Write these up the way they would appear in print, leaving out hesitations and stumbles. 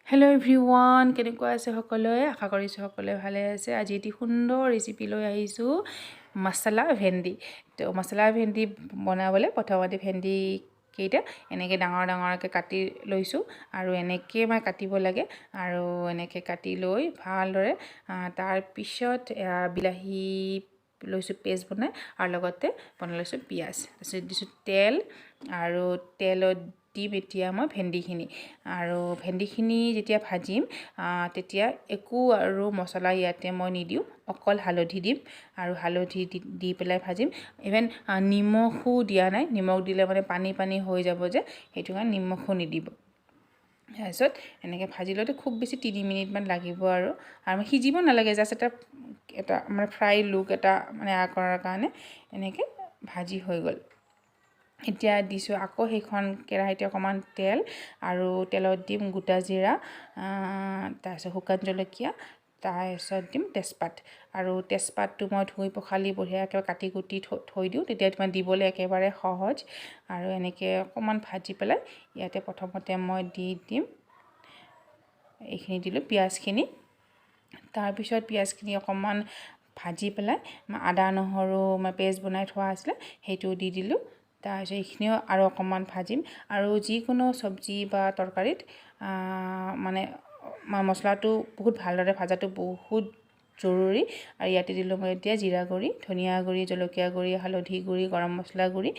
Hello' everyone, কেনেকুৱা আছে সকলোৱে? আশা কৰিছোঁ সকলোৱে ভালে আছে। আজি এটি সুন্দৰ ৰেচিপি লৈ আহিছোঁ, মছলা ভেন্দি। তো মছলা ভেন্দি বনাবলৈ প্ৰথমতে ভেন্দি কেইটা এনেকৈ ডাঙৰ ডাঙৰকৈ কাটি লৈছোঁ আৰু এনেকৈ মানে কাটিব লাগে আৰু এনেকৈ কাটি লৈ ভালদৰে তাৰপিছত বিলাহী লৈছোঁ পেষ্ট বনাই আৰু লগতে বনাই লৈছোঁ পিঁয়াজ। তাৰপিছত দিছোঁ তেল আৰু তেলত দিম এতিয়া মই ভেন্দিখিনি। আৰু ভেন্দিখিনি যেতিয়া ভাজিম, তেতিয়া একো আৰু মছলা ইয়াতে মই নিদিওঁ, অকল হালধি দিম আৰু হালধি দি দি পেলাই ভাজিম। ইভেন নিমখো দিয়া নাই। নিমখ দিলে মানে পানী পানী হৈ যাব যে, সেইটো কাৰণে নিমখো নিদিব। তাৰপিছত এনেকৈ ভাজি লওঁতে খুব বেছি 3 মিনিটমান লাগিব আৰু আৰু সিজিব নালাগে, জাষ্ট এটা এটা মানে ফ্ৰাই লুক এটা মানে কৰাৰ কাৰণে। এনেকৈ ভাজি হৈ গ'ল। এতিয়া দিছোঁ আকৌ সেইখন কেৰাহীতে অকণমান তেল আৰু তেলত দিম গোটা জিৰা, তাৰপিছত শুকান জলকীয়া, তাৰপিছত দিম তেজপাত। আৰু তেজপাতটো মই ধুই পখালি বঢ়িয়াকৈ কাটি কুটি থৈ দিওঁ, তেতিয়া তোমাৰ দিবলৈ একেবাৰে সহজ। আৰু এনেকৈ অকণমান ভাজি পেলাই ইয়াতে প্ৰথমতে মই দি দিম, এইখিনি দিলোঁ পিঁয়াজখিনি। তাৰপিছত পিঁয়াজখিনি অকণমান ভাজি পেলাই আদা নহৰু মই পেষ্ট বনাই থোৱা আছিলে, সেইটো দি দিলোঁ। তাৰপিছত এইখিনিও আৰু অকণমান ভাজিম। আৰু যিকোনো চব্জি বা তৰকাৰীত মানে মছলাটো বহুত ভালদৰে ভাজাটো বহুত জৰুৰী। আৰু ইয়াতে দিলোঁ মই এতিয়া জিৰা গুড়ি, ধনিয়া গুড়ি, জলকীয়া গুড়ি, হালধি গুড়ি, গৰম মছলা গুড়ি।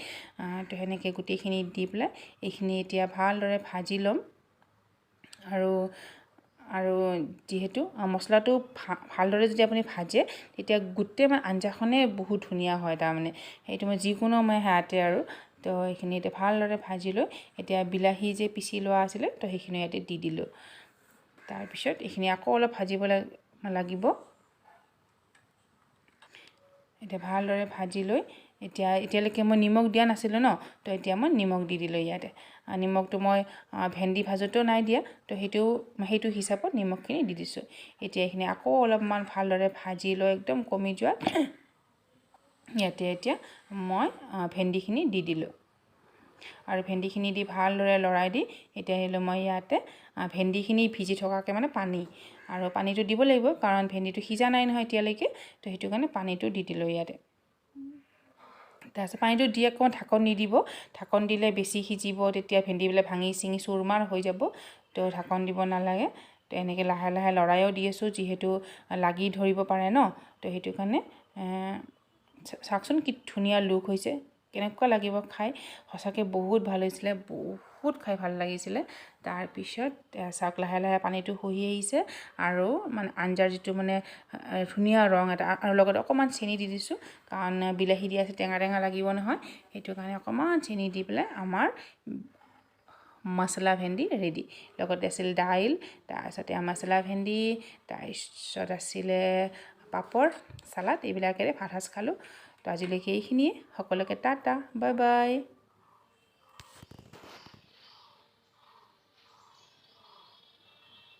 তো সেনেকৈ গোটেইখিনি দি পেলাই এইখিনি এতিয়া ভালদৰে ভাজি ল'ম। আৰু আৰু যিহেতু মছলাটো ভালদৰে যদি আপুনি ভাজে, তেতিয়া গোটেই মানে আঞ্জাখনেই বহুত ধুনীয়া হয়। তাৰমানে সেইটো মই যিকোনো মই সেয়াতে আৰু তো এইখিনি এতিয়া ভালদৰে ভাজি লৈ এতিয়া বিলাহী যে পিচি লোৱা আছিলে, তো সেইখিনি ইয়াতে দি দিলোঁ। তাৰপিছত এইখিনি আকৌ অলপ ভাজিব লাগিব। এতিয়া ভালদৰে ভাজি লৈ এতিয়া, এতিয়ালৈকে মই নিমখ দিয়া নাছিলোঁ ন, তো এতিয়া মই নিমখ দি দিলোঁ ইয়াতে। নিমখটো মই ভেন্দি ভাজোঁতেও নাই দিয়া, তো সেইটো সেইটো হিচাপত নিমখখিনি দি দিছোঁ। এতিয়া এইখিনি আকৌ অলপমান ভালদৰে ভাজি লৈ একদম কমি যোৱাত ইয়াতে এতিয়া মই ভেন্দিখিনি দি দিলোঁ। আৰু ভেন্দিখিনি দি ভালদৰে লৰাই দি এতিয়া দিলোঁ মই ইয়াতে ভেন্দিখিনি ভিজি থকাকৈ মানে পানী। আৰু পানীটো দিব লাগিব, কাৰণ ভেন্দিটো সিজা নাই নহয় এতিয়ালৈকে, তো সেইটো কাৰণে পানীটো দি দিলোঁ ইয়াতে। তাৰপিছত পানীটো দি আকৌ ঢাকন নিদিব। ঢাকন দিলে বেছি সিজিব, তেতিয়া ভেন্দিবিলাক ভাঙি চিঙি চুৰমাৰ হৈ যাব। তো ঢাকন দিব নালাগে। তো এনেকৈ লাহে লাহে লৰায়ো দি আছোঁ, যিহেতু লাগি ধৰিব পাৰে ন, তো সেইটো কাৰণে। চাওকচোন কি ধুনীয়া লুক হৈছে, কেনেকুৱা লাগিব খাই। সঁচাকৈ বহুত ভাল হৈছিলে, বহুত খাই ভাল লাগিছিলে। তাৰপিছত চাওক, লাহে লাহে পানীটো শুহি আহিছে আৰু মানে আঞ্জাৰ যিটো মানে ধুনীয়া ৰং এটা। আৰু লগত অকণমান চেনি দি দিছোঁ, কাৰণ বিলাহী দিয়া আছে, টেঙা টেঙা লাগিব নহয়, সেইটো কাৰণে অকণমান চেনি দি পেলাই আমাৰ মছলা ভেন্দি ৰেডি। লগতে আছিল দাইল, তাৰপিছতে মছলা ভেন্দি, তাৰপিছত আছিলে পাপৰ, চালাড, এইবিলাকেৰে ভাত সাজ খালোঁ। তো আজিলৈকে এইখিনিয়ে। সকলোকে টাটা, বাই বাই।